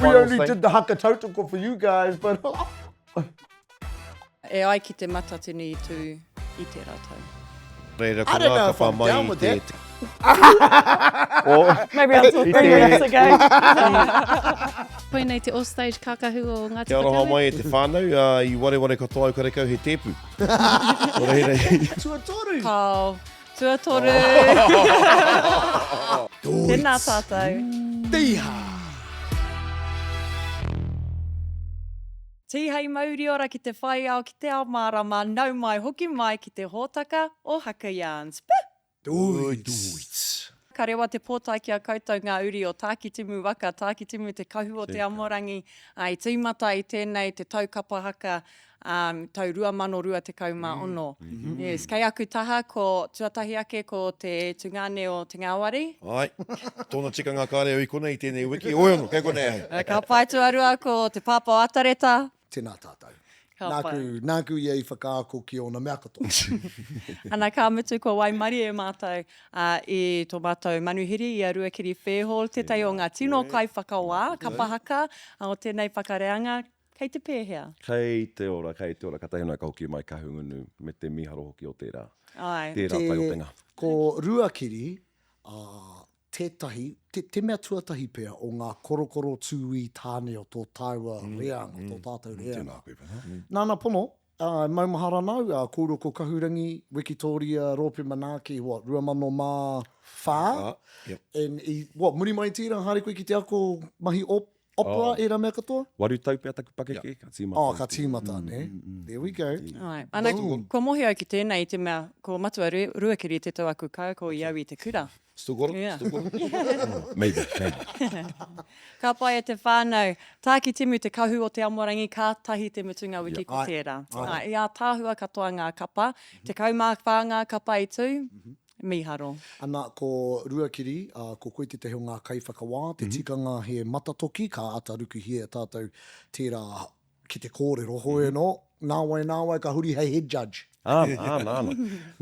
We only did the haka tautoko for you guys, but... E ai ki te Matatini i tū i tērā tau. Reira, ko ngā kapa mai i te... Maybe until 3 weeks ago. Koinei te off-stage kākahu o Ngāti Kia aroha Whakaue. mai e te whānau, i wareware katoa au karekau he tēpu. Nō reira, Tuatoru! Kao. Tuatoru! Tēnā tātou. Tīhā! Tīhei mauri ora ki te whai ao, ki te ao mārama, nau mai, hoki mai ki te hōtaka o Haka Yarns. Puh! Duits! Ka rewa te pōtae ki a koutou ngā uri o Tākitimu waka, Tākitimu te kahu o te amorangi, ā, i tīmata i tēnei te tau kapa haka um, tau 2026. Yes, kei aku taha ko tuatahi ake ko te tungāne o Te Ngāwari. Āe, tōna tikanga kāre au i konei i tēnei wiki, oi anō, kei konei ahau. Ka pai tuarua ko te pāpā o Atareta. Tēnā tātou. Ka pai. Nāku, nāku ia i whakaako ki ōna mea katoa. Ana, ka mutu kua waimarie mātou ā, i tō mātou manuhiri i a Ruakiri Fairhall, tētahi o ngā tino kaiwhakawā kapa haka o tēnei whakareanga. Kei te pēhea? Kei te ora, kei te ora, katahi anō ka hoki mai Kahungunu me te mīharo hoki o tērā, Āe. tērā Te, taiopenga. ko Ruakiri, ā, tētahi, te, te mea tuatahi pea o ngā korokoro tūī tāne o tō tāua reanga, tō tātou reanga. Tēnā koe, Bernard. Nāna pono, ā, e maumahara ana au, ā, kōrua ko Kahurangi, Wikitōria, Rōpū Manaaki, what, 2000 mā whā? Whā, yep. And i, what, muri mai i tērā, haere koe ki te ako mahi op, Opera, oh. ērā mea katoa? Waru tau pea taku pakeke, ka tīmata. Oh, ka tīmata, mm, ne? Mm, mm. There we go. Ai. Ana, kua mohi au ki tēnei i te mea, ko Matua Ruakiri te tau aku kaiako i au i te kura. Still got it? Yeah. Still got it? maybe, maybe. Ka pai e te whānau. Tākitimu te kahu o te amorangi, kātahi te mutunga wiki ko tērā. Ai. I ātaahua katoa ngā kapa. 14 ngā kapa i tū. Mīharo. Ana, ko Ruakiri, ā, ko koe tētahi o ngā kaiwhakawā, te tikanga he matatoki, ka āta rukuhia e tātou tērā ki te kōrero, hoi anō, nāwai, nāwai ka huri hei head judge. Āna, āna, āna.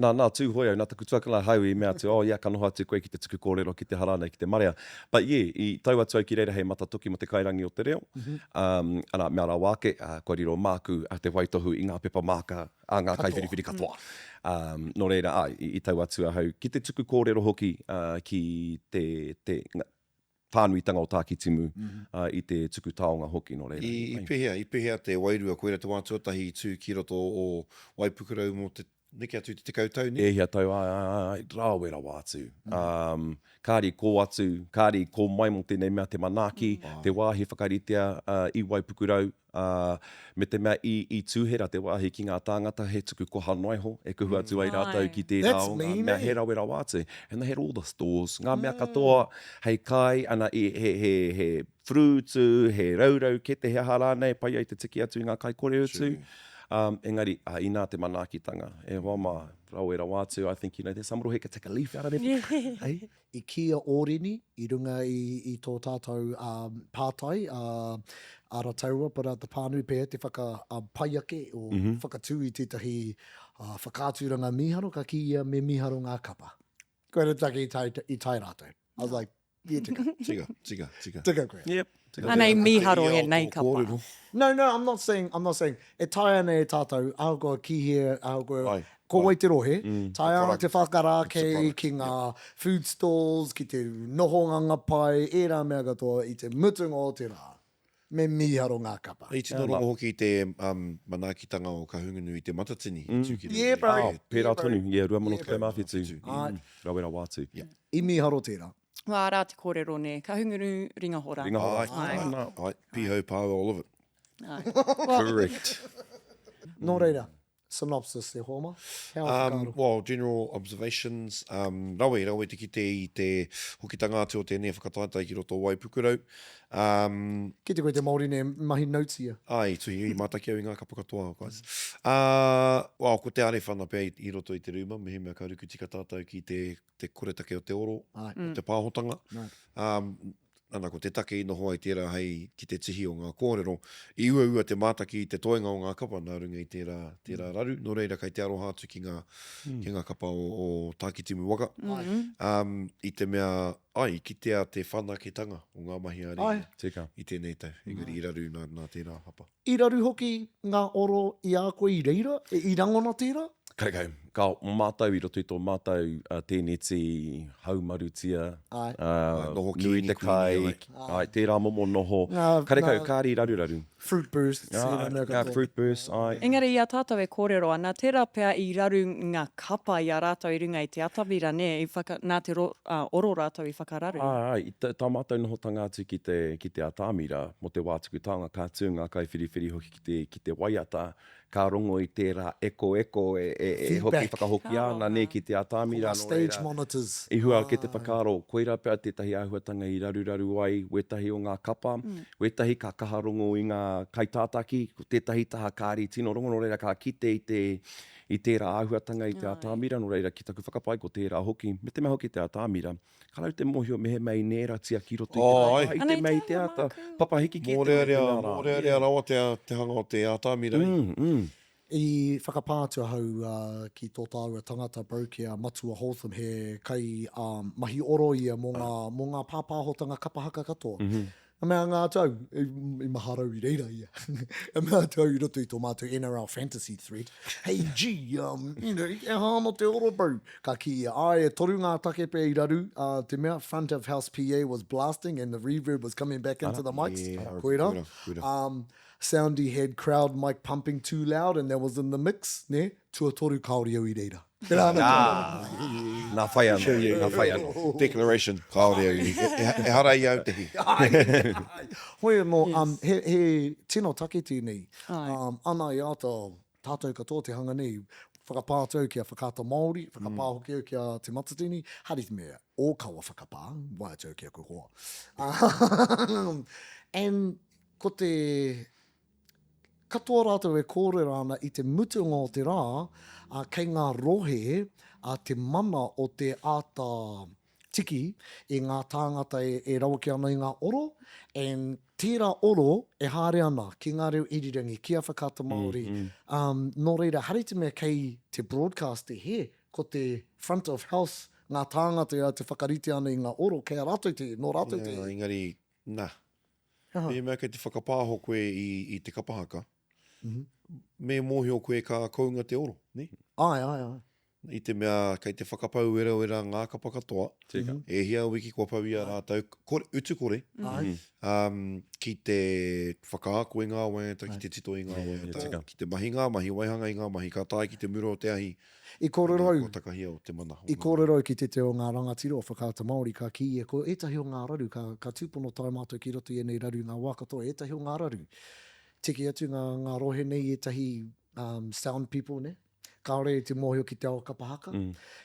Nā, nā Tūhoe au, nā taku tuakana hau i mea atu, oh yeah, ka noho atu koe ki te tuku kōrero ki te hara nei, ki te marea. But yeah, i tau atu au ki reira hei matatoki mō te kairangi o te reo. Um, ana, mea rawa ake, kua riro māku te waitohu i ngā pepa māka a ngā kaiwhiriwhiri katoa. Um, nō reira, āe, i, i tau atu ahau ki te tuku kōrero hoki uh, ki te, te nga, whānuitanga o Tākitimu mm -hmm. uh, i te tuku taonga hoki, nō reira. I, i, pehea, i pehea te wairua, koira te wā tuatahi i tū ki roto o Waipukurau mō te neke atu i te 10 tau, nē? E hia tau, āe, āe, āe, āe, rawe rawa atu. Um, kāre i kō atu, kāre i kō mai mō tēnei mea te manaaki, te wāhi whakaritea uh, i Waipukurau, ā, me te mea i, i tūhera te wāhi ki ngā tāngata he tuku koha noa iho e kuhu atu ai rātou ki tērā That's o ngā mean, mea eh? he rawe rawa atu. And they had all the stores, ngā mea katoa hei kai, ana, i, he, he, he whurūtu, he raurau kete, he aha rānei, pai ai te tiki atu i ngā kai kore utu. Um, engari, ā, inā te manaakitanga, e hoa mā, rawe rawa atu, I think, you know, there's some rohe ka take a leaf out of it, hey? I kī a Ōrini i runga i, i tō tātou um, pātai, a Arataua, but uh, te pānui pea, te whaka um, pai ake o mm -hmm. whakatū i tētahi uh, whakaaturanga mīharo, ka kī ia me mīharo ngā kapa. Koe te take i tae, i tae rātou. I was like, yeah, tika. Tika, tika, tika. Tika koe. Yep. Anei mīharo ēnei kapa. No, no, I'm not saying, I'm not saying, e taea ana e tātou, ahakoa ki hea, ahakoa, ko wai te rohe, taea ana te whakarākei ki ngā food stalls, ki te nohonganga pai, ērā mea katoa i te mutunga o te rā, me mīharo ngā kapa. I tino rongo hoki i te manaakitanga o Kahungunu i Te Matatini, i tū ki Yeah, bro. Oh, pērā tonu, yeah, 2017, rawe rawa atu. I mīharo tērā. Wā rā te kōrero nē. Kahungunu ringa hora. Ringa hora. Ai, ai, ai. Pihau pāua, all of it. Ai. Correct. Nō reira, synopsis e hoa ma, he aha Um, whakaaro? well, general observations, um, rawe, rawe te kite i te hokitanga atu o tēnei whakataetae ki roto o Waipukurau. Um, Kite koe te Māori nei mahi notes ia. Ai, i tuhi, i mātaki au i ngā kapa katoa, guys. Uh, well, ko te arewhana pea i, i roto i te rūma, mehemea ka ruku tika tātou ki te te koretake o te oro, o te pāhotanga. Um, Nana, ko te take i noho ai tērā hei ki te tihi o ngā kōrero, i uaua te mātaki i te toenga o ngā kapa nā runga i tērā, tērā raru, nō reira kei te aroha atu ki ngā, ki ngā kapa o, o Tākitimu waka. Um, i te mea, ai, i kitea te whanaketanga o ngā mahi a Rēhia Tika. i tēnei tau, engari i raru nā, nā tērā hapa. I raru hoki ngā oro i a koe i reira, i rangona tērā? Karekau. Ka mātau i roto i tō mātau tēneti haumarutia, nui te kai, āe, tērā momo noho. Karekau, kāri raruraru. Fruit bursts, ērā mea katoa. Ngā fruit bursts, āe. Engari i a tātou e kōrero ana, tērā pea i raru ngā kapa i a rātou i runga i te atamira, nē, i whaka, nā te ro, oro rātou i whakararu. Āe, āe, i tā mātou nohotanga atu ki te, ki te atamira mō te wā tuku taonga, ka tū ngā kaiwhiriwhiri hoki ki te, ki te waiata, Ka rongo i tērā ekoeko e hoki whakahokia ana nē ki te atamira, nō reira, i hua ake te whakaaro, koirā pea tētahi āhuatanga i raruraru ai wētahi o ngā kapa, wētahi ka kaha rongo i ngā kaitātaki, ko tētahi taha kāri tino rongo, nō reira ka kite i te, i tērā āhuatanga i te atamira, nō reira ki taku whakapae ko tērā hoki, me te mea hoki te atamira. Ka rau te mōhio mehemea i nēratia ki roto i te papa, i te mea i te ata, papahiki kē te mea i te mea rā. Mōrearea rawa te hanga o te atamira i. I whakapā atu ahau ki tō tāua tangata bro ki a Matua Holtham he kai mahi oro ia mō ngā, mō ngā pāpāhotanga kapa haka katoa. Ka mea ngā tau, i maharau i reira ia. Ka mea atu au i roto i tō mātou NRL fantasy thread, Hey G, um, you know, e hā ana te oro bro. Ka kī ia, āe, e toru ngā take pea i raru, uh, te mea, front of house PA was blasting and the reverb was coming back into the mics. Koira. Um, Soundy had crowd mic pumping too loud and that was in the mix, ne? Tuatoru kāore au i reira. Tērā ana te Ah, nā whai anō, nā whai anō. Declaration, kāore au i, ehara i au te hi. Hoi anō, um, he, he tino take tēnei. Um, ana i āta tātou katoa te hanga nei, whakapā atu au ki a Whakaata Māori, whakapā hoki au ki a Te Matatini, haere te mea ōkawa whakapā, wae atu au ki aku hoa. Um, and ko te, Katoa rātou e kōrero ana i te mutunga o te rā, ā, kei ngā rohe a te mana o te āta tiki i ngā tāngata e, e raweke ana i ngā oro, and tērā oro e haere ana ki ngā reo irirangi, ki a Whakaata Māori, um, nō reira, haere te mea kei te broadcast te hē, ko te front of house ngā tāngata e te whakarite ana i ngā oro, kei a rātou te, nō rātou te. Yeah, engari, nā, Mehemea kei te whakapāho koe i, i te kapa haka, me mōhio koe ka kounga te oro, nē? Āe, āe, āe. I te mea kei te whakapau werawera ngā kapa katoa, Tika. e hia wiki kua pau i a rātou, kore, utu kore, um, ki te whakaako i ngā waiata, ki te tito i ngā waiata, Tika. ki te mahi ngā mahi, waihanga i ngā mahi, ka tae ki te mura o te ahi, I kōrero au, Kua takahia o te mana. I kōrero au ki tētehi o ngā rangatira o Whakaata Māori, ka kī ia, ko ētahi o ngā raru, ka, ka tūpono tae mātou ki roto i ēnei raru i ngā wā katoa, ētahi o ngā raru, tiki atu ngā, ngā rohe nei i ētahi um, sound people, ne? Kāore i te mōhio ki te ao kapa haka,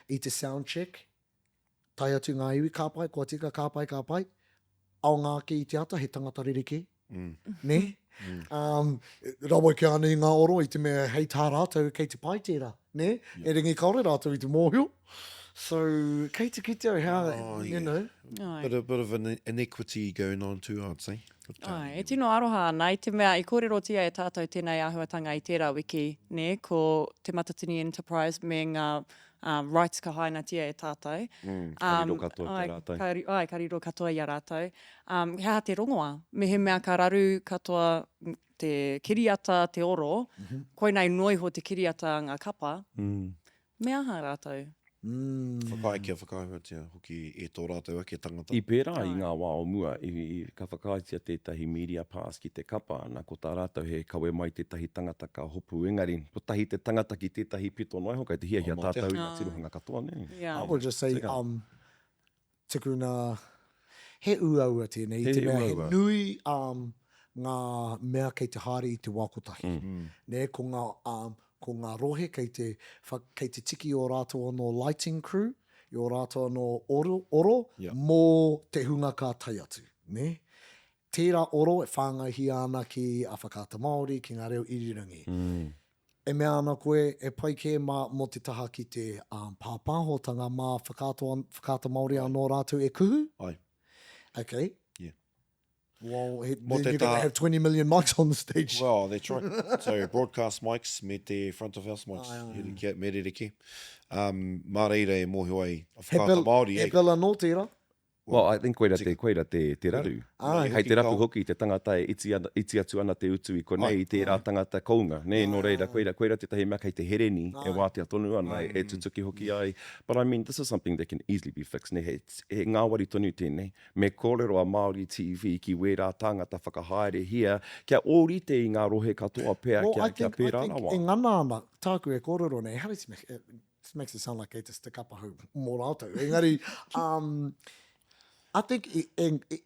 i te sound check, tae atu ngā iwi, ka pai, kua tika, ka pai, ka pai, aonga ake i te ata, he tangata rerekē, Nē? Um, rawa ki ana i ngā oro i te mea hei tā rātou kei te pai tērā, nē? Yeah. Erangi kāore rātou i te mōhio. So, kei te kite au how, oh, you yeah. know. Bit, a bit of an inequity going on too, I'd say. But, um, Ai, e tino aroha ana i te mea i kōrerotia e tātou tēnei āhuatanga i tērā wiki, nē, ko Te Matatini Enterprise me ngā um, rights ka hainatia e tātou. Mm, ka riro katoa ki a rātou. Ka, ai, ka riro katoa i a rātou. Um, he aha te rongoa? Mehemea ka raru katoa te kiriata, te oro, mm -hmm. koinei noa iho te kiriata a ngā kapa, mm. me aha rātou? Mm. Whakaae kia whakaahuatia hoki e tō rātou ake tangata. I pērā i ngā wā o mua, i, i, ka whakaaetia tētahi media pass ki te kapa, na ko tā rātou he kawe mai tētahi tangata ka hopu, engari, kotahi te tangata ki tētahi pito noa iho, kei te hiahia tātou i ngā tirohanga katoa, nē? Yeah. I would just say, um, tukuna, he uaua tēnei, i te mea he nui um, ngā mea kei te haere i te wā kotahi. Mm. Nē, ko ngā, um, ko ngā rohe kei te, wha, kei te tiki ō rātou anō lighting crew, i ō rātou anō oro, oro yeah. mō te hunga ka tae atu. Nē? Tērā oro e whāngaihia ana ki a Whakaata Māori, ki ngā reo irirangi. Mm. E mea ana koe, e pai kē mā, mō te taha ki te um, pāpāhotanga mā Whakaata, Whakaata Māori anō rātou e kuhu? Ai. Okay. Yeah. Well, he, Mō te you're going tā- to have 20 million mics on the stage. Well, that's right. So, broadcast mics me te front of house mics. He rike, me rereke. Um, mā reira e mōhio ai a He whakaata bill, Māori. he e- bill anō tērā. Well, I think koira te, koira te, te raru. Ai. Hei te rapu hoki te tangata e iti, ana, iti atu ana te utu i konei i tērā tangata kounga. Nē, nō reira, koira, koira tētahi mea kei te hereni e wātea tonu ana, e tutuki hoki ai. But I mean, this is something that can easily be fixed. Nē, he, he ngāwari tonu tēnei. Me kōrero a Māori TV ki wērā tāngata whakahaerehia kia ōrite i ngā rohe katoa pea Well, kia, I kia think, I pērā think rawa. e ngana ana, tāku e kōrero nei, how does it make, it makes it sound like kei te stick up ahau mō rātou. Engari, um, I think e, e, e,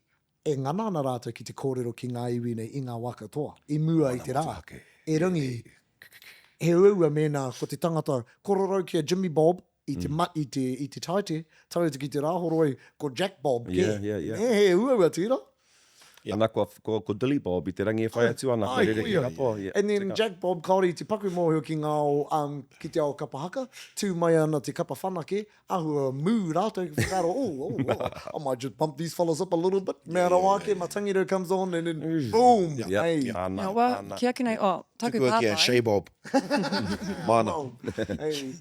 e ngana ana rātou ki te kōrero ki ngā iwi nei i ngā wā katoa, i mua i te rā. Erangi, he uaua mēnā ko te tangata kororau ki a Jimmy Bob i te, mm. ma, i te, i te taite, tau atu ki te rāhoroi, ko Jack Bob kē. Yeah, yeah, yeah. He, he uaua tērā. Yeah. Ana kua, kua, ko Dilly Bob i te rangi e whai atu ana, ko rere ki katoa. Yeah, And then Jack Bob kāore i te paku mōhio ki ngā ao, um, ki te ao kapa haka, tū mai ana te kapa whanake, āhua mū rātou ki whakaaro, oh, oh, oh, I might just bump these fellas up a little bit, mea rawa ake, Matangirau comes on and then boom, Yeah, hey. yeah. Ana, Yeah, well, ana. ki aku nei, oh, taku Tukua ki a pātai. Shea Bob. Māna. Hey.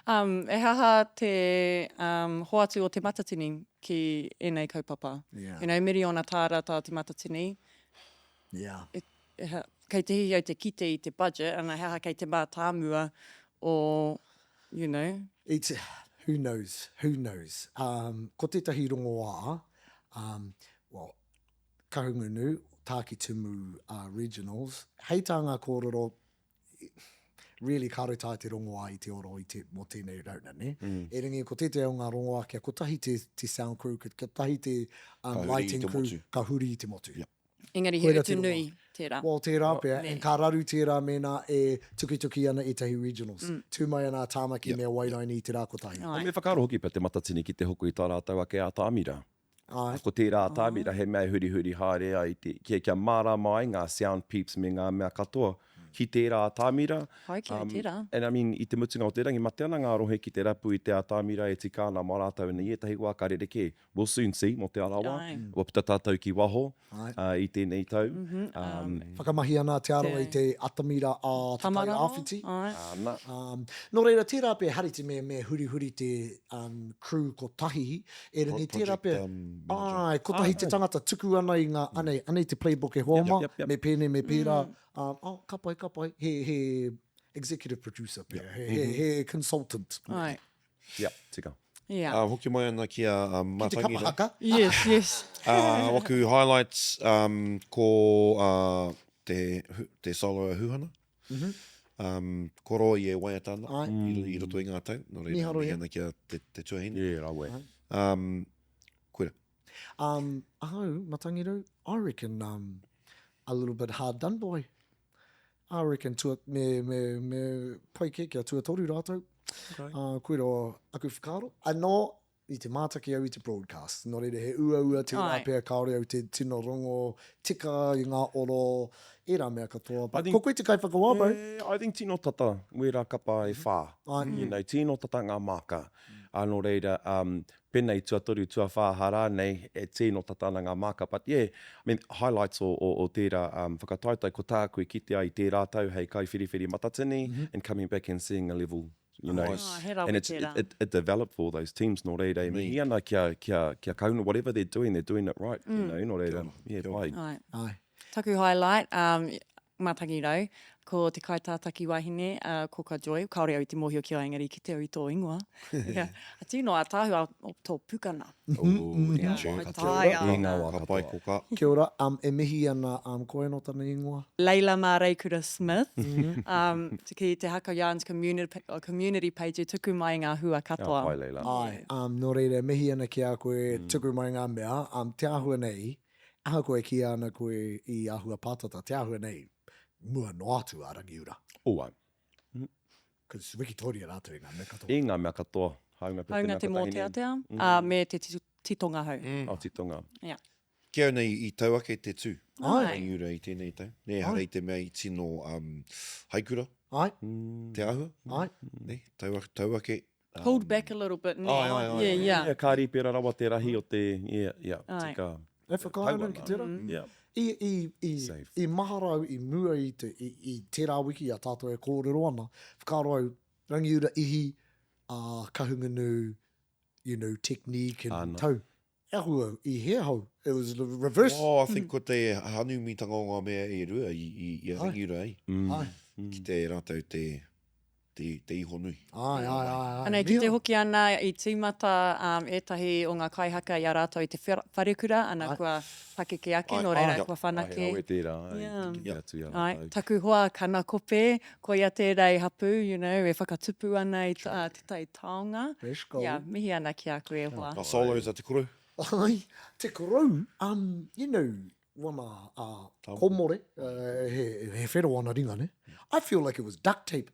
Um, e haha te um, hoatu o Te Matatini ki ēnei kaupapa. Yeah. You know, miriona tāra tā Te Matatini. Yeah. E, e ha, kei te hihi au te kite i te budget, ana he aha kei te mātāmua o, you know. It's, who knows, who knows. Um, ko tētahi rongoā, um, well, Kahungunu, Tākitimu uh, regionals, hei tā ngā kōrero, really kāore taea te rongoā i te oro i te, mō tēnei rauna, ne? Mm. Erangi, ko tētahi o ngā rongoā kia kotahi te, te sound crew, kia kotahi te um, Ka huri i lighting te crew, motu. ka huri i te motu. Yep. Engari he Koira te utu rongoā. nui tērā. Well, tērā pea, and ka raru tērā mēnā e tukituki ana ētahi regionals. Mm. Tū mai ana a Tāmaki yep. me a Wairaini i te rā kotahi. Ai. Me whakaaro hoki pea Te Matatini ki te hoko i tā rātou ake ātamira. Āe. Ko tērā atamira he mea e hurihuri haere ai te, kia, kia mārama ai ngā sound peeps me ngā mea katoa ki tērā atamira. Pai ki ai tērā. And I mean, i te mutunga o te rangi, mate ana ngā rohe ki te rapu i te atamira e tika ana mā rātou, and i ētahi wā ka rerekē. We'll soon see mō Te Arawa. Āe. Kua puta tātou ki waho Āe. i tēnei tau. Whakamahi ana Te Arawa i te atamira a Te Tai Tamararoa, Āwhiti. āe. Ana. Um, nō reira, tērā pea, Hariti, me, me hurihuri te um, crew kotahi, erangi tērā pea, āe, kotahi te tangata tuku ana i ngā, anei, anei te playbook e hoa mā, me pēnei, me pērā, um, oh, ka pai, ka pai, he, he executive producer pea, he, he, he consultant. Āe. Yep, tika. Yeah. Uh, hoki mai ana ki a um, Ki te kapa Matangira. haka. Yes, yes. Uh, waku highlights um, ko uh, te, te solo a Huhana. Mm -hmm. um, koro i e waiata ana Ai. i, i roto i ngā tau. Nō reira, Miharo mihi ia. ana ki a te, te tuahine. Yeah, rawe. Um, koira. Um, ahau, Matangirau, I reckon um, a little bit hard done by. I reckon tua, me, me, me pai kē kia tuatoru rātou. Okay. Uh, koira aku whakaaro. Anō, i te mātaki au i te broadcast. Nō reira, he uaua tērā Ai. pea kāore au te tino rongo tika i ngā oro, ērā mea katoa. But think- ko koe te kaiwhakawā, bro. Eh, I think tino tata wērā kapa e whā. Ai. You know, tino tata ngā māka. Ā, nō reira, um, pēnei tuatoru, tuawhā ha rānei, e tino tata ana ngā māka. But yeah, I mean, highlights o, o, o tērā um, whakataetae, ko tāku i kite ai tērā tau hei kaiwhiriwhiri matatini, and coming back and seeing a level, you know. Oh, he rawe And it's, it, tērā. it, it developed for those teams, nō reira, e mihi ana kia, kia, kia kauna, whatever they're doing, they're doing it right, you know, nō reira, yeah, pai. Ai. Ai. Taku highlight, um, Mātangirau, ko te kaitātaki wahine, a Koka Joy, kāore au i te mōhio ki a engari ki te au i tō ingoa. Yeah. A tino ātaahua o tō pukana. Oh, Yeah, yeah. kai taea I ngā wā Ka pai katoa. ko ka. Kia ora, um, e mihi ana, um, ko eno tana ingoa? Leila Māreikura Smith, um, ki te Haka Yarns community, community page e tuku mai ngā hua katoa. Ka pai, Leila. Ai, um, nō reira, e mihi ana ki a koe, tuku mai ngā mea, um, te āhua nei, Ahakoa e kīia ana koe i āhua pātata, te āhua nei, mua noa atu a Rangiura. Oh, ai. Because wikitoria rātou i ngā mea katoa. I ngā mea katoa, hāunga pea te Hāunga mea te kotahi nei. mōteatea, ā, me te titonga hou. Oh, titonga. Yeah. Ki au nei, i tau ake te tū. Ai. Rangiura i tēnei tau. Nē, ehara i te mea i tino um, haikura Ai. te āhua. Ai. Nē, tau, tau ake. Pulled back a little bit, nē. Ai, ai, ai, Yeah, ai. yeah. Yeah, ka rīpera rawa te rahi o te, yeah, yeah, Ai. tika. E whakaae ana ki tērā. Yeah. I, i, i, Safe. i mahara au i mua i, te, i, i tērā wiki a tātou e kōrero ana, whakaaro au, Rangiura Ihi, uh, Kahungunu, you know, technique and Ana. tau. Ahu i hea hau. It was the reverse. Oh, I think ko te hanumitanga o ngā mea e rua i, i, i a Rangiura ai. Ai. Ki te rātou te, te, te iho nui. Ai, ai, ai, ai. Anei, kite hoki ana i tīmata um, ētahi o ngā kaihaka i a rātou i te wharekura, ana Ai. kua pakeke ake, Ai, nō reira ai. kua whanake. Ai, rawe tērā, ai, Yeah. te kite atu i a Ai, rātou. taku hoa Kanakope, koia tērā i hapū, you know, e whakatupu ana i uh, te tai taonga. Fresh gold. Yeah, mihi ana ki a koe e hoa. Ngā solos a Te Korou. Ai, te korou, um, you know, wana uh, komore, uh, he, he whero wana ringa, ne? I feel like it was duct tape.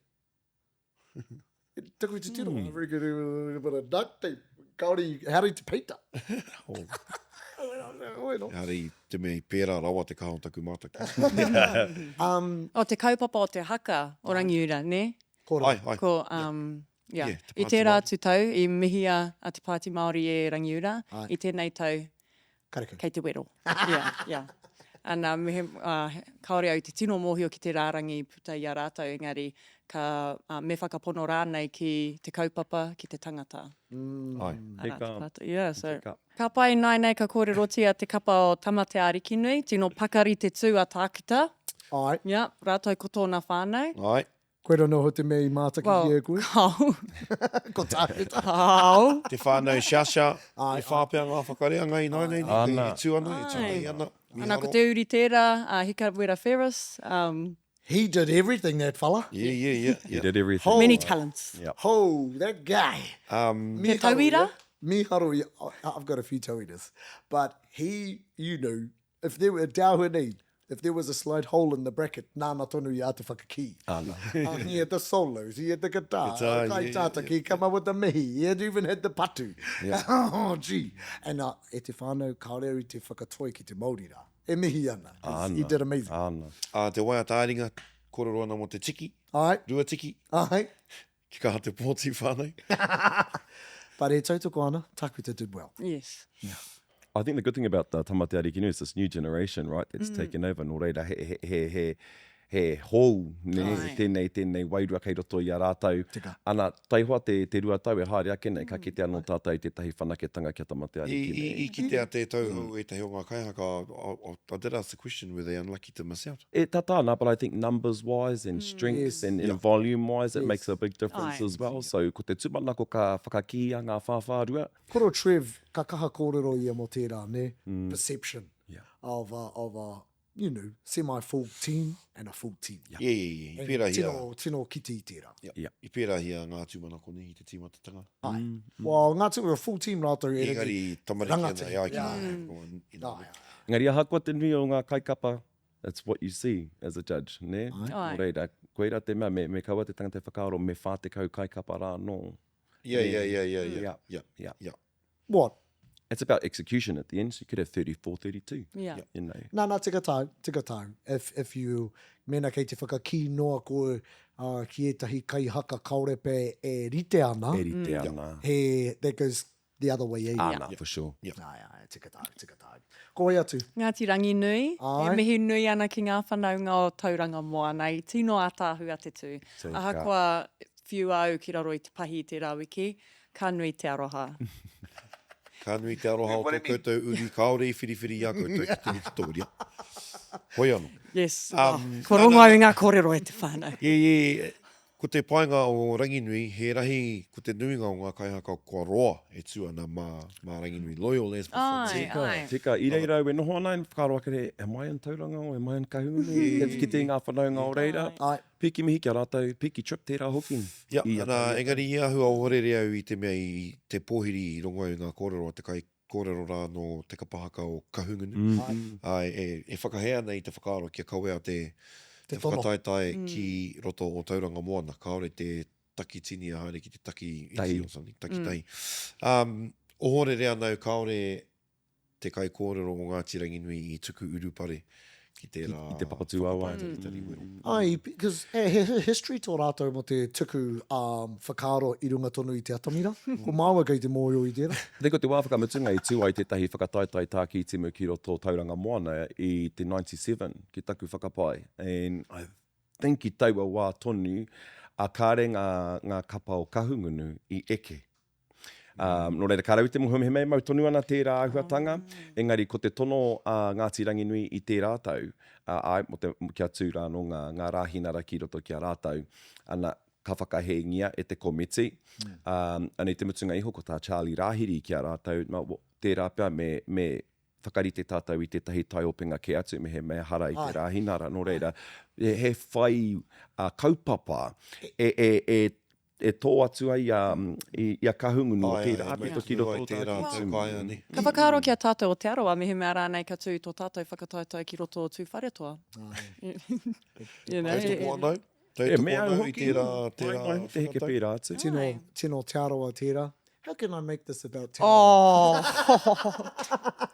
Taku titiro, mm. I reckon it was a bit of duct tape. Kaore, how did you paint that? Oh. Ehara i te mea i pērā rawa te kaha o taku mātaki. Um, O te kaupapa o te haka o Rangiura, ne? Koro. Ai, ai. Ko, um, yeah. Yeah, Te I Pāti tērā Māori. atu tau, i mihia a Te Pāti Māori e Rangiura. Ai. I tēnei tau, Karekau. kei te wero. Yeah, yeah. Ana, mehe, uh, kāore au te tino mōhio ki te rārangi i puta i a rātou, engari ka, uh, me whakapono rānei ki te kaupapa, ki te tangata. Mm. Ai. Arā, Teka. te pātai. Yeah, so, Teka. ka pai nāinei ka kōrerotia te kapa o Tamateaarikinui, tino pakari te tū a Tākuta. Ai. Yeah, rātou ko tōna whānau. Ai. Koe rā noho te mea i mātaki Well, i e koe. Kao. Ko Tākuta. Kao. Te whānau Shasha, Ai, e whā pea ngā whakareanga i nāinei, Ana. e tū ana, e tū nei ana. Ana, ko te uri tērā, a Hikawera Ferris. Um, He did everything, that fella. Yeah, yeah, yeah. He yeah. did everything. Many talents. Yeah. Oh, that guy. Um, Te tauira? Miharo, ia. I've got a few tauiras. But he, you know, if there were Dauhine, if there was a slight hole in the bracket, nāna tonu i āta whakakī. Ana. He had the solos, he had the guitar, Guitar, kai yeah, yeah, tātaki, he come up with the mihi, he had even had the patu. Yeah. oh, gee. And uh, e te whānau, kāore au i te whakatoi ki te Māori rā. E mihi ana. 'cause He did amazing. Ana. Ā, te waiata ā-ringa, kōrero ana mō te tiki, Ai, rua tiki, ai. ki kaha te pōti whānau. But e tautoko ana, Takuta did well. Yes. I think the good thing about the Tamateaarikinui is this new generation, right, that's taken over. Nō reira, he, he, he, he, he hou, ne, Ai. tēnei, tēnei wairua kei roto i a rātou. Tika. Ana, taihoa te, te rua tau e haere ake nei, ka kite anō tātou i tētahi whanaketanga ki a I, Tamateaarikinui. i, i kitea te tauhou ētahi o ngā kaihaka, I, I, I did ask the question, were they unlucky to miss out? E tata ana, but I think numbers wise and strength Yes. and, and volume wise, it Yes. makes a big difference Ai. as well. So ko te tūmanako ka whakakīia ngā whāwhārua. Koro Trev, ka kaha kōrero ia mō tērā, ne? Perception Yeah. of a, of a, you know, semi-full team and a full team. Yeah, yeah, yeah. I And pērāhia, Tino, tino kite i tērā. yeah. Yeah. I pērāhia ngā tūmanako nei i te tīmatatanga. Ai. Well, ngā tū, full team rātou e Engari tamariki ana Rangatahi. e ai ki Yeah. ngā mm. Ai, ai. Engari ahakoa te nui o ngā kaikapa, that's what you see as a judge, ne? Ai. Nō reira, koira te mea, me, me kaua te tangata e whakaaro me 40 kaikapa rā anō. Yeah, yeah, yeah, yeah, yeah. Yeah. Yeah. Yeah. Yeah. What? It's about execution at the end, so you could have 34, 32. Yeah. You know. Nā, nā, tika tāu, tika tāu. If, if you, mēnā kei te whakakī noa koe uh, ki ētahi kaihaka kāore pē e rite ana, E rite ana. he, that goes the other way e. Ana, for sure. Yeah. Ai, ai, tika tāu, tika tāu. Ko wai atu? Ngāti Ranginui, Ai. e mihi nui ana ki ngā whanaunga o Tauranga Moana i tino ātaahua te tū. Tika. Ahakoa whiua au ki raro i te pahi i tērā wiki, ka nui te aroha. Ka nui te aroha o tō koutou uri, kāore i whiriwhiri i a koutou ki te Victoria. Hoi anō. Yes. Um, oh, ko rongo au i ngā kōrero e te whānau. Yeah, yeah, ko te painga o Ranginui, he rahi, ko te nuinga o ngā kaihaka kua roa e tū ana mā, mā Ranginui. Loyal as before. Ai, Tika, ai. tika. I reira au e noho ana, e whakaaro ake re, am I in Tauranga or am I in Kahungunu? Te kite i ngā whanaunga o reira. Ai. Piki mihi ki a rātou, piki trip tērā hoki. Ia, I a ana, engari i āhua ohorere au i te mea i te pōhiri i rongo au i ngā kōrero a te kai kōrero rā nō te kapa haka o Kahungunu. Āe, e, e whakahē ana i te whakaaro kia kawea te, Te te tono. whakataetae ki roto o Tauranga Moana. Kāore te taki tini a haere ki te taki iti Tahi. or something, taki tahi. Um, ohorere ana au kāore te kaikōrero o Ngāti Ranginui i tuku urupare ki tērā I te Papatūāuae. whakapātaritari wero. Ai, because he, he, he history tō rātou mō te tuku um, whakaaro i runga tonu i te atamira. Ko māua kei te mōhio i tērā. I think ko te wā whakamutunga i tū ai tētahi whakataetae tākitimu ki roto Tauranga Moana i te 97 ki taku whakapae and I think i taua wā tonu a kāre ngā, ngā kapa o Kahungunu i eke. Um, nō reira, ka rau te mōhio mehemea e mau tonu ana tērā āhuatanga, engari ko te tono a Ngāti Ranginui i tērā tau, ā, āe, mō te, kia tū rā anō ngā, ngā rāhinara ki roto ki a rātou, ana, ka whakahēngia e te komiti. Um, ana i te mutunga iho, ko tā Charlie Rāhiri ki a rātou, nā, tērā pea me, me whakarite tātou i tētahi taiopenga kē atu mehemea hara i te rāhinara. Nō reira, he, he whai uh, kaupapa e, e, e e tō atu ai i a Kahungunu o tērā pito ki roto o Tākitimu. Ka whakaaro ki a tātou o Te Arawa mehemea rānei ka tū tō tātou whakataetae ki roto o Tūwharetoa. Tautoko ana au. Tautoko ana au i tērā whakatau. Te heke pērā atu. Tino, tino Te Arawa tērā. How can I make this about Te Arawa? Oh!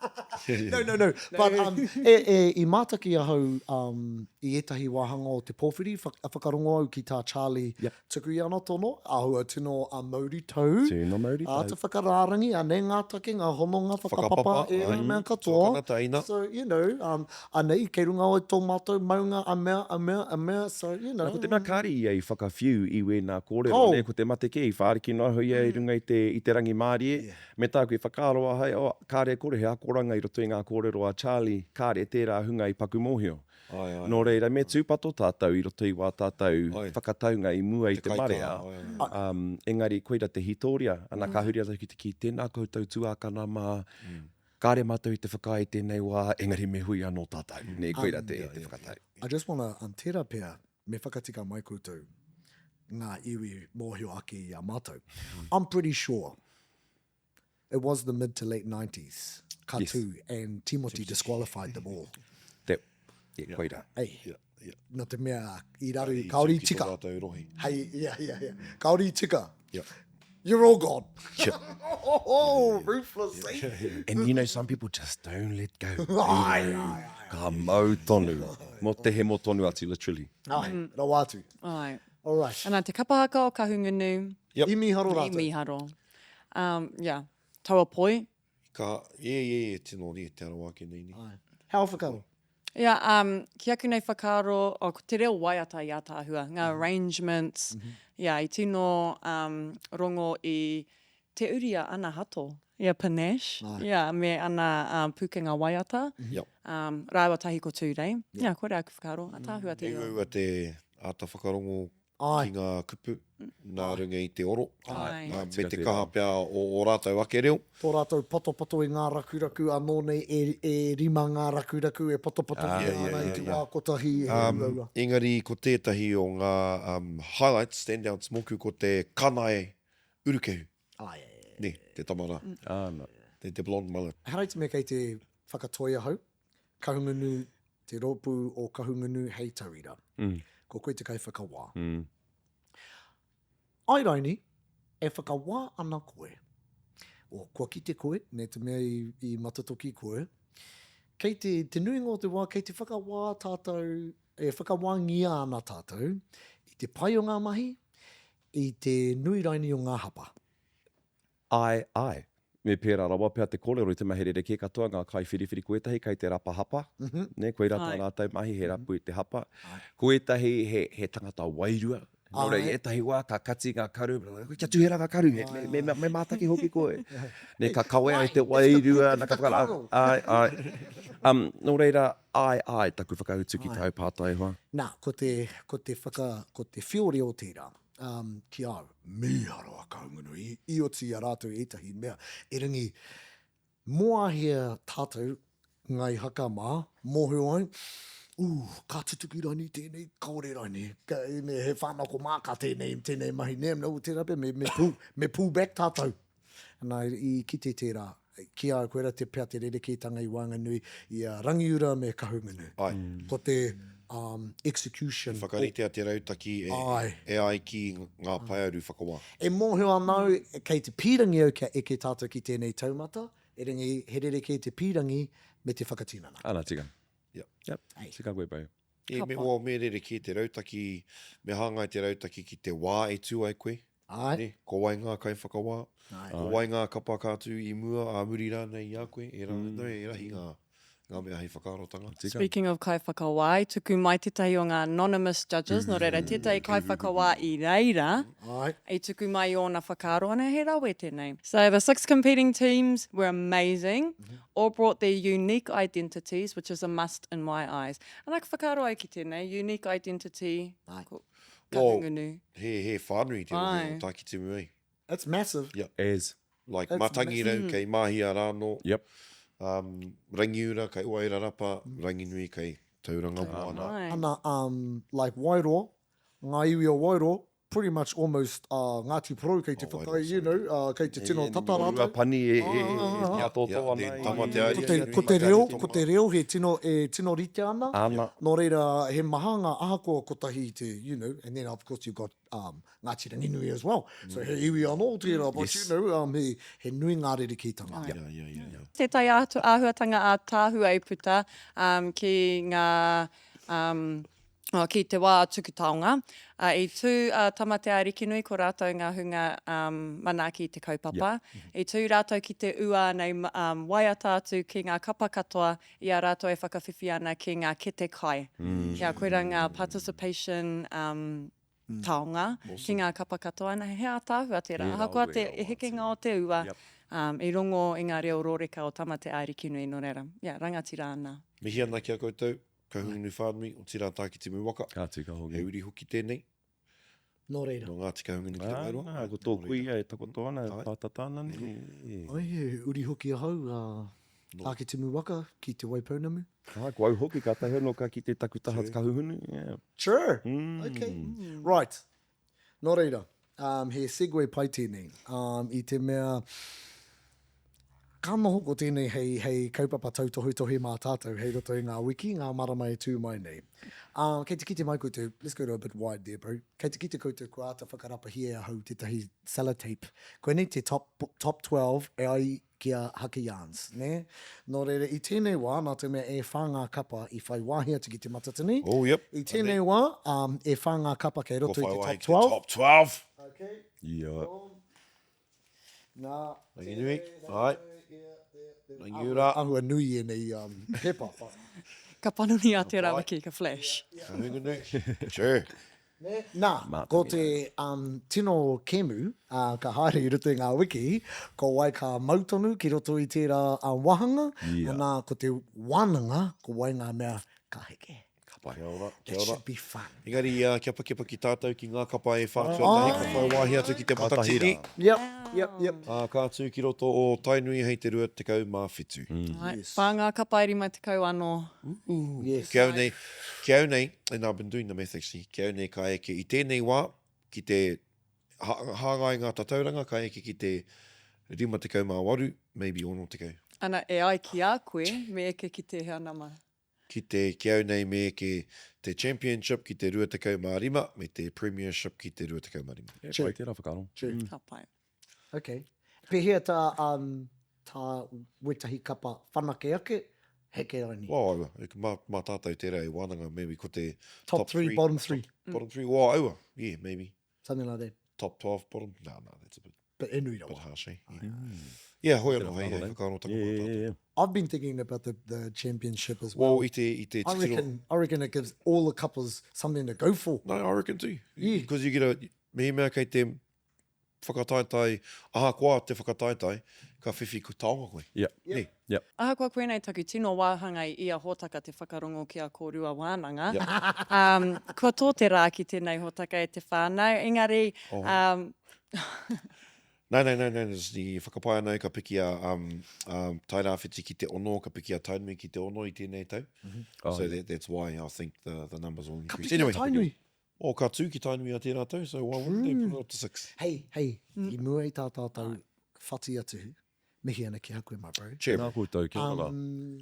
No, no, no. But um, e, e, i mātaki ahau um, i ētahi wāhanga o te pōwhiri, whakarongo au ki tā Charlie yep. tuku i ana tono, āhua tino a mauri tau. Tino mauri tau. Āta whakarārangi, anei ngā take, ngā hononga whakapapa, ērā mea katoa. Tuakana So, you know, um, anei, kei runga o tō mātou maunga, a mea, a mea, a mea, so, you know. Nā, ko te mea kāre ia i whakawhiu i wēnā kōrero, oh. nē, ko te mate kē i whāriki noa iho ia i runga i te, i te rangimārie, yeah. Me tāku i whakaaro ahau, oh, kāre e kore he akoranga i roto i ngā kōrero a Charlie, kāre tērā hunga i paku mōhio. Ae, ae. Nō reira, me tūpato tātou i roto i wā tātou whakataunga i mua i te marea. Um, engari, koira te hītōria. Ana, ka huri atu ki te kī, tēnā koutou tuākana mā, kāre mātou i te whakaae i tēnei wā, engari me hui anō tātou. Nē, koira te, te whakatau. I just wanna, um, tērā pea, me whakatika mai koutou ngā iwi mōhio ake i a mātou. I'm pretty sure it was the mid to late 90s ka yes. tū and Timoti disqualified them all. Te, yeah, koira. Hey, yeah. Yeah. Nā te mea i raru, kaore i tika. Hei, yeah, yeah, yeah. Kaore i tika. Yeah. You're all gone. Yeah. oh, ruthless. Yeah. Yeah. And you know, some people just don't let go. Ai, ai, ai. Ka mau tonu. Mo te hemo tonu atu, literally. Ai, mm. rawa atu. Ai. All right. Ana, te kapa haka o Kahungunu. Yep. I mīharo rātou. I mīharo. Um, yeah. Taua poi. Ka, yeah, yeah, yeah, tino ri, te arawa ake nei. Ai. How whakaaro? Yeah, um, ki aku nei whakaaro, oh, ko te reo waiata i ātaahua, ngā arrangements, mm -hmm. yeah, i tino um, rongo i te uri a Ana Hato, i a Panache, Ai. yeah, me ana um, pūkenga waiata, mm -hmm. yep. um, rāua tahi ko Tūrei. Yeah, yeah koira aku whakaaro, ātaahua te reo. E uaua te āta whakarongo Āe. ki ngā kupu nā runga i te oro, Āe. me te kaha pea o ō rātou ake reo. Tō rātou patopato i ngā rakuraku anō nei e, e rima ngā rakuraku e patopatongia ana i te wā kotahi, he uaua. Engari ko tētahi o ngā highlights, standouts mōku ko te kanae urukehu. Āe. Nē, te tama rā. Āna. Te blonde mullet. Ehara i te mea kei te whakatoi ahau, Kahungunu, te rōpū o Kahungunu hei tauira. Ko koe te kaiwhakawā. Ai raini, e whakawā ana koe, o, kua kite koe, nē te mea i, i matatoki koe, kei te, te nuinga o te wā, kei te whakawā tātou, e whakawāngia ana tātou i te pai o ngā mahi, i te nui raini o ngā hapa. Āe, āe. Me pērā rawa pea te kōrero i te mea he rerekē katoa ngā kaiwhiriwhiri. Ko ētahi kei te rapa hapa, nē, koirā tā rātou mahi, he rapu i te hapa. Ko ētahi he, he tangata wairua. Nō reira, i ētahi wā ka kati ngā karu, kia tuhera ngā karu, me, me, me, me mātaki hoki koe. Nē, ka kawea e te wairua, nā, ka whakara, āe, āe. Um, nō reira, āe, āe, taku whakautu ki tāu pātai hoa. Nā, ko te, ko te whaka, ko te whiore o tērā, um, ki a au, mīharo a Kahungunu, i, i oti i a rātou ētahi mea. Erangi, moahia tātou, ngai haka mā, mōhio ai, ū, ka tutuki raini tēnei, kāore raini, ka, me, he whānako māka tēnei, tēnei mahi, nē, no, tērā pea, me, me, pull, me pull back tātou. Nā, i kite tērā, ki a au, koirā te pea te rerekētanga i waenganui i a Rangiura me Kahungunu. Āe. Ko te um, execution. I whakaritea te rautaki e, Āe. e ai ki ngā paearu whakawā. E mōhio ana au, kei te pīrangi au kia eke tātou ki tēnei taumata, erangi he rerekē te pīrangi me te whakatinana. Ana tika. Yep. Yep. Tika koe, bro. E, me, well, me rerekē te rautaki, me hāngai te rautaki ki te wā e tū ai koe. Āe. Nē, ko wai ngā kaiwhakawā, Āe. ko wai ngā kapa ka tū i mua, ā muri rānei i a koe, e rā, mm. e rahi ngā, ngā mea hei whakaarotanga. Tika. Speaking of kaiwhakawā, i tuku mai tētahi o ngā anonymous judges, nō reira tētahi kaiwhakawā i reira, Āe. i tuku mai i ōna whakaaro, ana he rawe tēnei. So the six competing teams were amazing, all brought their unique identities, which is a must in my eyes. Ana ka whakaaro au ki tēnei, unique identity, ko Kahungunu. He, he whānui te rohe Āe. o Tākitimu, eh? It's massive. Yeah. As. Like That's Matangirau kei Māhia rānō. Yep. Um, Rangiura kei Wairarapa, Ranginui kei Tauranga Moana. Āe. Ana, um, like Wairoa, ngā iwi o Wairoa, pretty much almost uh, Ngāti Porou kei te Oh, whakaae, you know, uh, kei te tino tata rātou. Rua pani e, e, e, e atoto Yeah, ana. then Tamatea Ko te, ko te reo, ko te reo he tino, e tino rite ana. Ana. Nō reira, he maha ngā ahakoa kotahi te, you know, and then of course you've got um, Ngāti Ranginui as well. So he iwi anō tērā, but you know, um, he, he nui ngā rerekētanga. Yeah, yeah, yeah, yeah. Tētahi āhuatanga ātaahua i puta um, ki ngā um, oh, ki te wā tuku taonga. Uh, I tū a Tamatea Arikinui, ko rātou ngā hunga um, manaaki i te kaupapa. Yeah. I tū rātou ki te ua nei um, waiata atu ki ngā kapa katoa i a rātou e whakawhiwhi ana ki ngā kete kai. Mm. Kia koira ngā participation um, taonga awesome. ki ngā kapa katoa. Ana, he ātaahua tērā. Ahakoa te hekenga o te ua, yep. um, i rongo i ngā reo rōreka o Tamatea Arikinui, nō reira, yeah, rangatira ana. Mihi ana ki a koutou. Kahungunu whānui, otirā Tākitimu waka. Ka tika hoki. He uri hoki tēnei. Nō reira. Nō Ngāti Kahungunu ki te Wairoa. Ah, ko tō kuia e takoto ana, e pātata ana nei. Ai, he uri hoki ahau, a Tākitimu waka ki Te Waipounamu. Ah, ko au hoki, kātahi anō ka kite taku taha Kahungunu. Yeah. Sure. Okay. Right. Nō reira, um, he segue pai tēnei, um, i te mea, ka noho ko tēnei hei, hei kaupapa tautohetohe mā tātou hei roto i ngā wiki, ngā marama e tū mai nei. Um, kei te kite mai koutou, let's go to a bit wide there bro, kei te kite koutou kua āta whakarapahia e ahau tētahi sellotape. Koinei te top, top 12 e ai ki a Haka Yarns, nē? Nō reira, i tēnei wā, nā te mea e whā ngā kapa i whai wāhi atu ki Te Matatini, Oh, yep. i tēnei wā, um, e whā ngā kapa kei roto Kua i whai te wāhi top ki te 12. top 12. Okay. Yeah. Boom. Nā. Ranginui, ai. Rangiura. Āhua nui ēnei um, pepa. Ka panoni a Te Rawiki, ka flash. Kahungunu. Sure. Nā, ko te um, tino kēmu uh, ka haere i roto i ngā wiki, ko wai ka mau tonu ki roto i tērā uh, wāhanga, yeah. nā, ko te wānanga, ko wai ngā mea ka heke. Ka pai. Kia ora, kia That ora. should be fun. Engari, uh, kia pakipaki tātou ki ngā kapa e whā tuatahi, ka whai wāhi atu ki te Matatini. Yep, yep, yep. Ā, ka tū ki roto o Tainui hei te 27. Mm. Yes. Whā ngā kapa e 50 anō. Yes. Ki au nei, ki au nei, and I've been doing the math actually, ki au nei ka eke i tēnei wā, ki te hāngai ngā tatauranga, ka eke ki te 58, maybe 60. Ana, e ai ki a koe, me eke ki tēhea nama? Ki te, ki au nei me eke te Championship ki te 25 me te Premiership ki te 25. E pai tērā whakaaro. True. Ka pai. Okay. Pēhea tā, um, tā wētahi kapa whanake ake, heke raini? Well, aua, mā, mā tātou tērā e wānanga, maybe ko te top, top three, three, bottom three. Top, bottom three, well, aua, yeah, maybe. Something like that. Top 12, bottom, nah, nah, that's a bit. But e nui rawa. Bit harsh, eh? Yeah, mm. yeah hoi anō, hei, hei whakaaro taku mā tātou. Yeah, yeah. I've been thinking about the, the championship as well. Well, i te, i te I reckon, I reckon it gives all the couples something to go for. No, I reckon too. Yeah. Because you get a, mehemea kei te whakataetae, ahakoa te whakataetae, ka whiwhi ko taonga koe. Yeah. Nē. Yeah. Ahakoa koinei taku tino wāhanga i ia hōtaka te whakarongo ki a kōrua wānanga, um, kua tō te rā ki tēnei hōtaka e te whānau, engari, um, Nā, nā, nā, nā, i whakapae ana au ka piki a um, um, Tairāwhiti ki te ono, ka piki a Tainui ki te ono i tēnei tau. Oh, So that, that's why I think the, the numbers will Ka increase. piki a Anyway, Tainui. Oh, ka tū ki Tainui a tērā tau, so why wouldn't they put it up to six? Hei, hei, i mua i tā tātou whati atu, mihi ana ki a koe, my bro. Cheer. Tēnā koutou, kia ora. Um,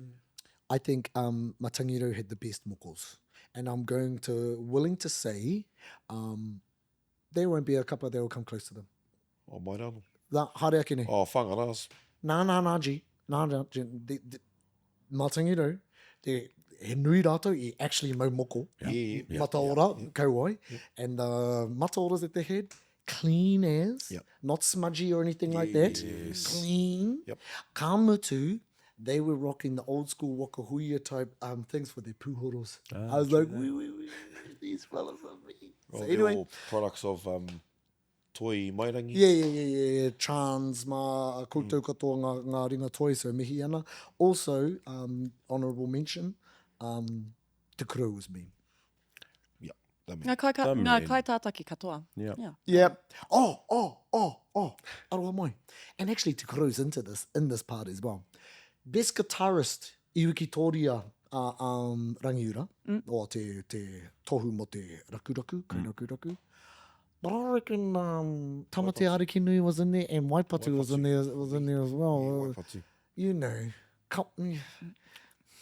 I think um, Matangirau had the best mokos. And I'm going to, willing to say, um, there won't be a kapa that will come close to them. Oh, mai rāno. Nā, haere ake nei. Oh, whangarās. Nā, nā, nā, G. Nā, nā, G. The, the, Matangirau, te, he nui rātou i actually mau moko. Yeah. Yeah. Mataora, kauae. And the mataoras that they had, clean as, Yep. not smudgy or anything like that. Yes. Clean. Yep. Ka mutu, they were rocking the old school waka huia type um, things for their pūhoros. I was like, wee, wee, wee, these fellas are me. Well, So they're anyway, all products of um, Toi Mairangi. Yeah, yeah, yeah, yeah, yeah. Trans, mā, koutou katoa ngā, ngā ringa toi, so mihi ana. Also, um, honourable mention, um, Te Kuru was me. Yeah, that Ngā kai, ka, The ngā man. kai tātaki katoa. Yeah. Yeah. Yeah. Oh, oh, oh, oh. Aroha mai. And actually, Te Kuru's into this, in this part as well. Best guitarist i Wikitoria uh, um, Rangiura, mm. o te, te tohu mo te rakuraku, kai rakuraku. But I reckon um, Tamate Arikinui was in there and Waipatu was in there, was in there as well. Yeah, Waipatu. You know, come,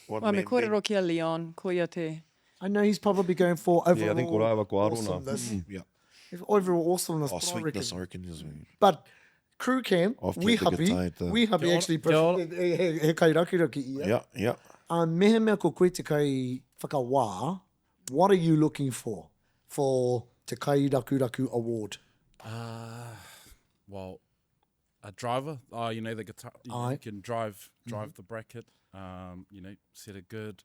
One Well, me man kōrero band. ki a Leon, ko ia te... I know he's probably going for overall Yeah, I think ko rāua ko Arona. awesomeness. Yeah. Overall awesomeness. Oh, but I sweetness, reckon. I reckon. Is, But crew camp, I've we played the happy, guitar at the- we happy Kia ora, actually kia ora. he, he, he kai rakiraki ia. yeah, yeah. Um, mehemea ko koe te kai whakawā, what are you looking for for te kai rakuraku award? Well, a driver. Oh, you know the guitar. You, Aye. you can drive drive the bracket. You know, set a good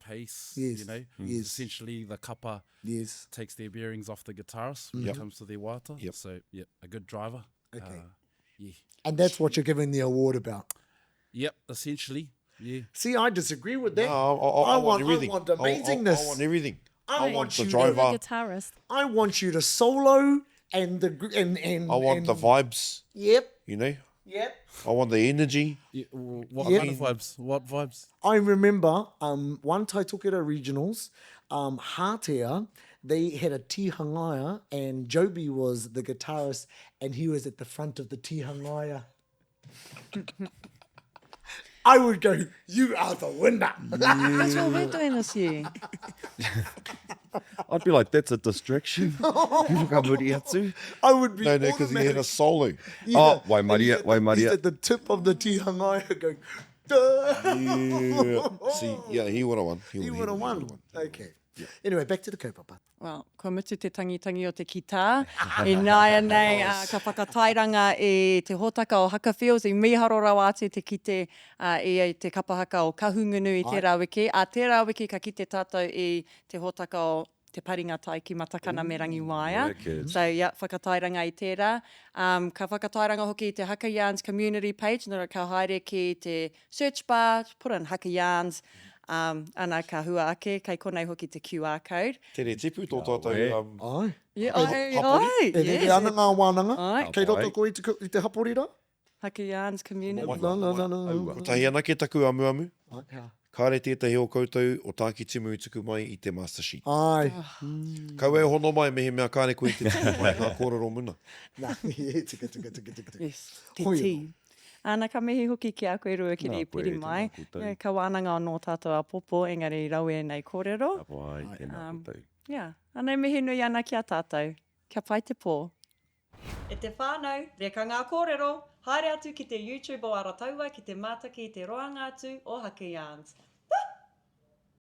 pace. Yes, You know, yes. Essentially, the kapa Yes. takes their bearings off the guitarist when Yep. it comes to their wata. Yep. So yeah, a good driver. Okay. Yeah. And that's what you're giving the award about. Yep. Essentially. Yeah. See, I disagree with that. No, I, I, I, I want, want everything. I want I- I- amazingness. I, want everything. I I want want the you to- The driver. guitarist. I want you to solo and the gr- and and I want and, the vibes. Yep. You know, Yep. I want the energy. yeah w- what Yep. kind of vibes? What vibes? I remember um, one Taitokera regionals, um, Hātea, they had a tihangaia and Joby was the guitarist and he was at the front of the tihangaia. I would go, you are the winner. That's what we're doing this year. I'd be like, that's a distraction. Whakamuri atu. I would be No, no, because he had a automatic- solo. Yeah. Oh, wai And Maria, he's at the- wai Maria. He's at the tip of the tihangaia going, duh. Yeah. See, yeah, he would have won. He would have won. Okay. Anyway, back to the kaupapa. Well, kua mutu te tangitangi o te kitā. I nāianei, ka whakatairanga i te hōtaka o Haka Fields, i mīharo rawa atu te kite i te kapa haka o Kahungunu i tērā wiki. Ā tērā wiki ka kite tātou i te hōtaka o Te Paringa Tai ki Matakana me Rangiwaea. Wicked. So, yeah, whakatairanga i tērā. Ka whakatairanga hoki i te Haka Yarns community page, nō reira ka haere ki te search bar, put in Haka Yarns, Um, ana, ka hua ake, kei konei hoki te QR code. Tere tipu tō tātou. Awe. Um, Ai. Yeah, ai, hapori? ai, E rere yes. ana ngā wānanga. Ai. Kei roto koe i te, i te hapori rā? Haka Yarns community. No, no, no, no. Aua. Kotahi anake taku amuamu. Ai. hea. Kāre tētahi o koutou o Tākitimu i tuku mai i te master sheet. Ai. Kaua e hono mai mehemea kāre koe i te tuku mai ngā kōrero muna. Nā, yeah, tika, tika, tika, tika, tika. Yes, te Hoi tī. Ana, ka mihi hoki ki a koe Ruakiri Nā koe, piri mai. tēnā koutou. Yeah, ka wānanga anō tātou apopo, engari rawe nei kōrero. Ka pai, tēnā koutou. Yeah, anei mihi nui ana ki a tātou. Kia pai te pō. E te whānau, reka ngā kōrero! Haere atu ki te YouTube o Arataua ki te mātaki i te roanga atu o Haka Yarns.